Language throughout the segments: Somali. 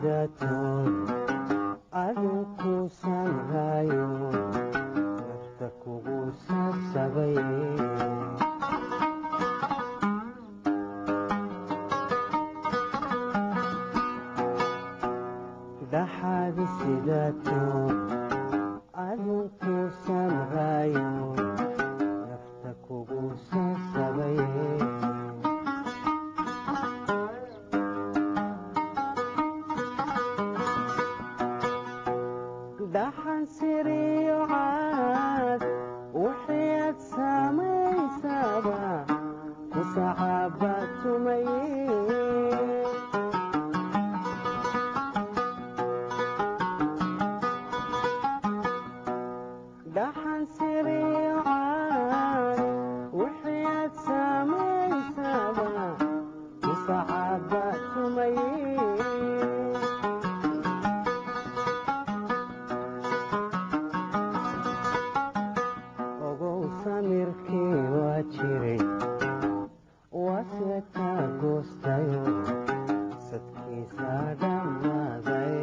Sidaatoon adinku samraayo nafta kugu sabsabay. Dhaxaadi sidaatoon adinku samraayo nafta kugu sabsabay. Dhaxan siriyo caad waxaad samaysaba ku saxaabatumaye. Dhaxan siriyo caad waxaad samaysaba ku saxaabatumaye. Ogow samirkii waa jiray, waase ka goostayo sadkiisa dhammaaday.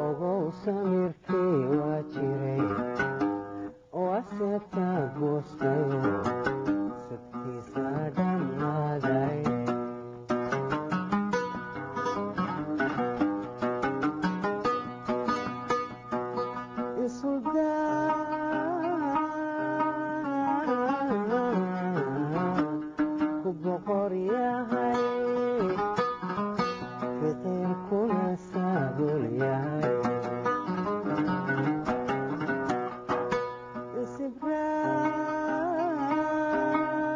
Ogow samirkii waa jiray, waase ka goostayo sadkiisa dhammaaday. Isudaa ku boqor yahay, ficilkuna saabul yahay.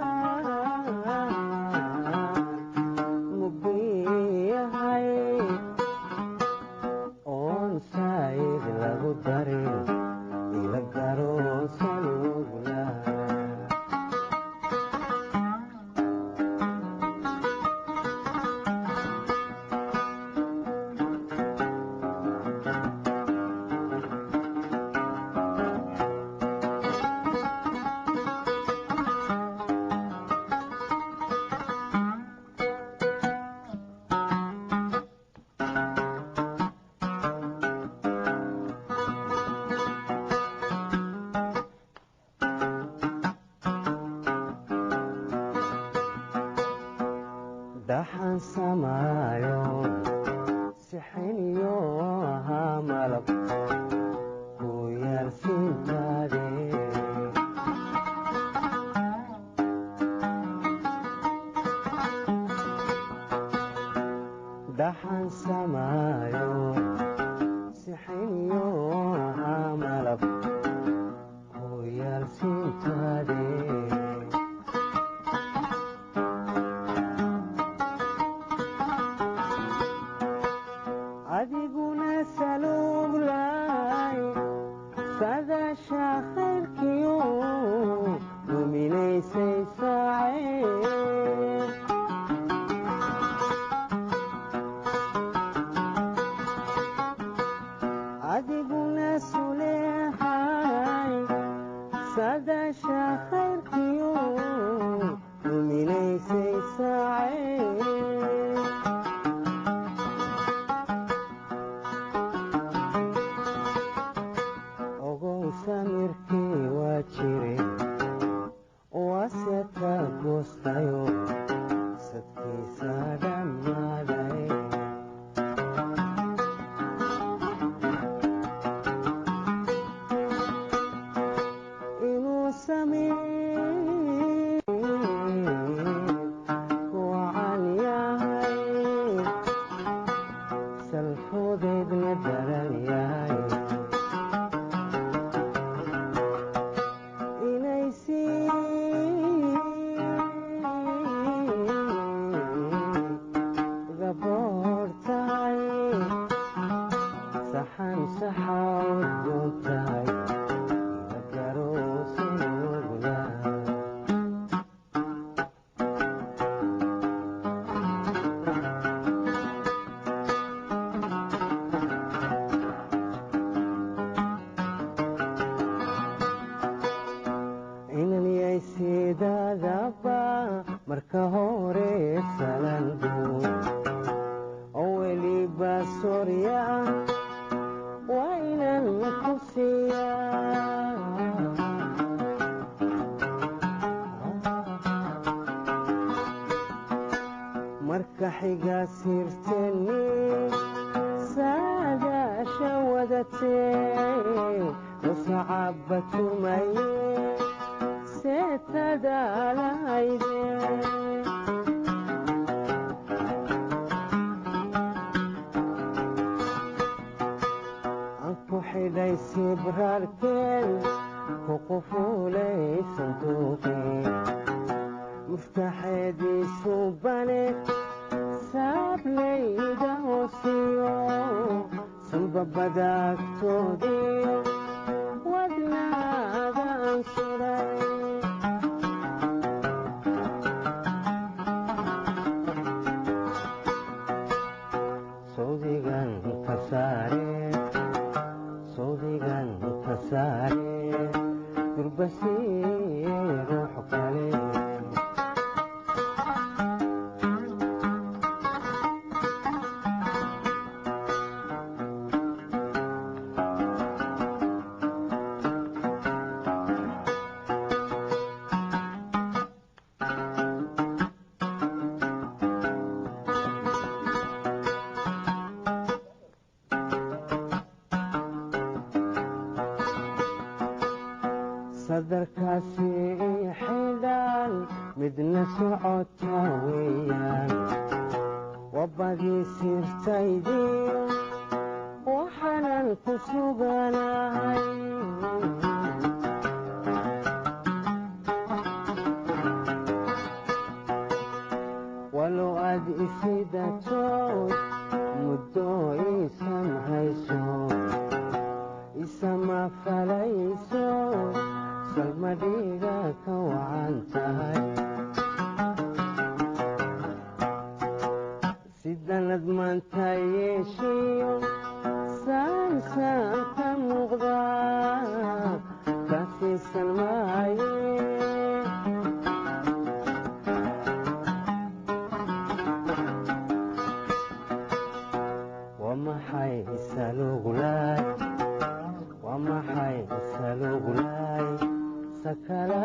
Isibraan mugdi yahay oon saayid lagu darin ila garoosanugla. Dhaxan samaayo sixiniyo ahaa malab ku yaalsintaade. Dhaxan samaayo sixiniyo ahaa malab ku yaalsintaade. Adiguna saluuglay sadaasha khayrkiyo luminaysay saacee. Adiguna suleexay sadaasha khayrkiyo luminaysay saacee. Ogow samirkii waa jiray, waase ka goostayo sadkiisa dhammaaday. Inuu samir wacan yahay, salfudeedna daran yahay. Inay sii gaboor tahay, saxan saxaw doon tahay ila garoosanugla. Inan yay sidaadaba marka hore salan Ka xiga sirteni saadaasha wadatee musacabatumaye seetadaalahayde. Aan ku xidhay sibraarkeen ku qufuulay sanduuqii muftaxeediisu bane saablayda hoosiyo sanbabadaagtoodiyo wadnaada aan suray. Sawdigan kasaare, sawdigan kasaare, durbasii ruux kale. Sadarkaasi xidhaan midna socota weeyaan, wabadii sirtaydiyo waxaanan ku suganahay. Walow aad isidatood muddo isamrayso, isama falayso, salmadhiga ka wacan tahay. Sidanad maanta yeeshiyo saansaan ka muuqda ka siisan maaye. Waa maxay saluglaay? Waa maxay saluglaay? Sakala.